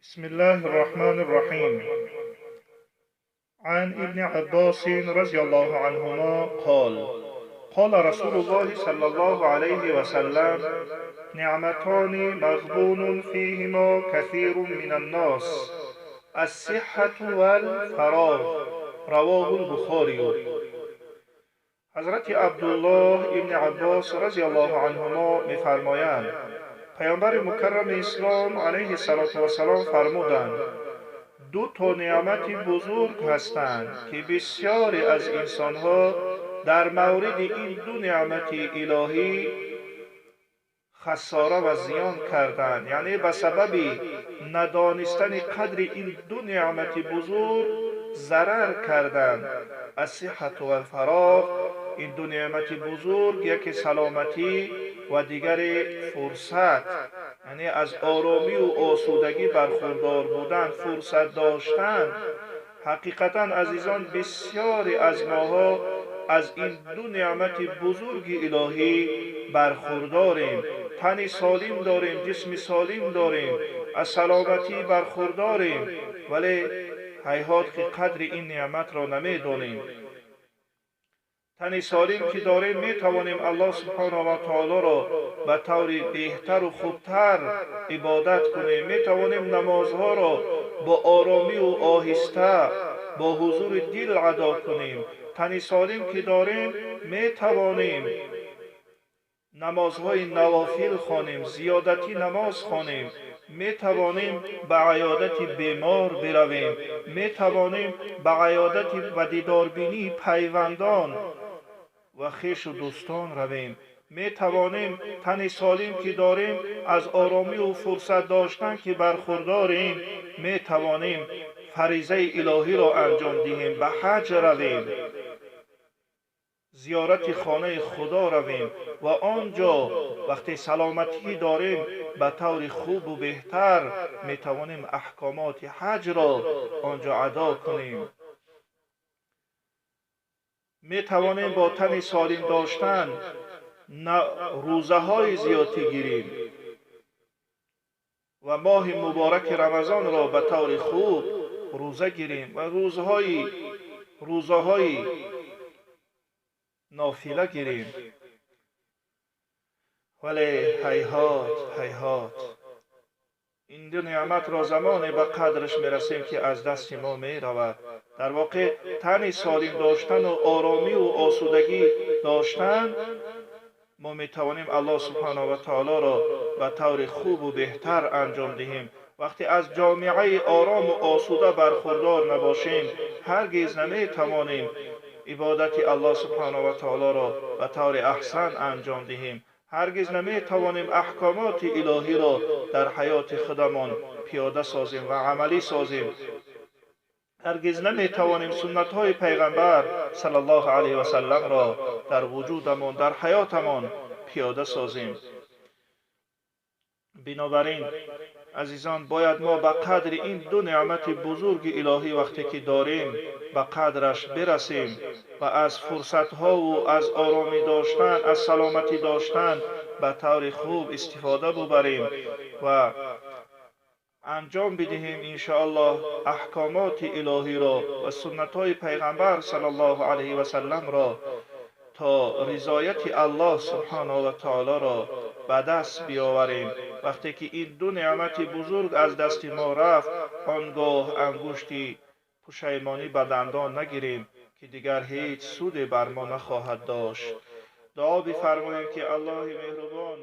بسم الله الرحمن الرحيم. عن ابن عباس رضي الله عنهما قال: قال رسول الله صلى الله عليه وسلم: نعمتان مغبون فيهما كثير من الناس، الصحة والفراغ. رواه البخاري. حضرت عبدالله ابن عباس رضی الله عنهما می‌فرمایند: پیامبر مکرم اسلام علیه الصلاة والسلام فرمودند: دو تا نعمت بزرگ هستند که بسیاری از انسانها در مورد این دو نعمت الهی خساره و زیان کردند، یعنی به سبب ندانستن قدر این دو نعمت بزرگ ضرر کردند. الصحة و الفراغ، این دو نعمت بزرگ، یکی سلامتی و دیگر فرصت، یعنی از آرامی و آسودگی برخوردار بودن، فرصت داشتن. حقیقتا عزیزان، بسیاری از ماها از این دو نعمت بزرگ الهی برخورداریم. تن سالم داریم، جسم سالم داریم، از سلامتی برخورداریم، ولی هیهات که قدر این نعمت را نمیدانیم. تن سالم که داریم، میتوانیم الله سبحانه و تعالی را به طور بهتر و خوبتر عبادت کنیم، میتوانیم نمازها را با آرامی و آهسته با حضور دل ادا کنیم. تن سالم که داریم، میتوانیم نمازهای نوافل خوانیم، زیادتی نماز خوانیم، میتوانیم به عیادت بیمار برویم، میتوانیم به عیادت و دیداربینی پیوندان و خویش و دوستان رویم، میتوانیم تن سالم که داریم، از آرامی و فرصت داشتن که برخورداریم، میتوانیم فریضه الهی را انجام دهیم، به حج رویم، زیارت خانه خدا رویم و آنجا وقتی سلامتی داریم، به طور خوب و بهتر میتوانیم احکامات حج را آنجا ادا کنیم. میتوانیم با تن سالم داشتن روزه های زیادی گیریم و ماه مبارک رمضان را به طور خوب روزه گیریم و روزه های نافله گیریم. ولی هیهات، هیهات، این دو نعمت را زمان به قدرش میرسیم که از دست ما می رود. در واقع تن سالم داشتن و آرامی و آسودگی داشتن، ما می توانیم الله سبحانه و تعالی را به طور خوب و بهتر انجام دهیم. وقتی از جامعه آرام و آسوده برخوردار نباشیم، هرگز نمی توانیم عبادت الله سبحانه و تعالی را به طور احسن انجام دهیم، هرگز نمی توانیم احکامات الهی را در حیات خودمان پیاده سازیم و عملی سازیم، هرگز نمی توانیم سنت های پیغمبر صلی الله علیه و سلم را در وجودمان، در حیاتمان پیاده سازیم. بنابراین عزیزان، باید ما به قدر این دو نعمت بزرگ الهی وقتی که داریم، به قدرش برسیم و از فرصت ها و از آرامی داشتن، از سلامتی داشتن به طور خوب استفاده ببریم و انجام بدهیم انشاءالله احکامات الهی را و سنت های پیغمبر صلی الله علیه و سلم را تا رضایت الله سبحانه و تعالی را به دست بیاوریم. وقتی که این دو نعمت بزرگ از دست ما رفت، آنگاه انگشتی پشیمانی به دندان نگیریم که دیگر هیچ سود بر ما نخواهد داشت. دعا بفرماییم که الله مهربان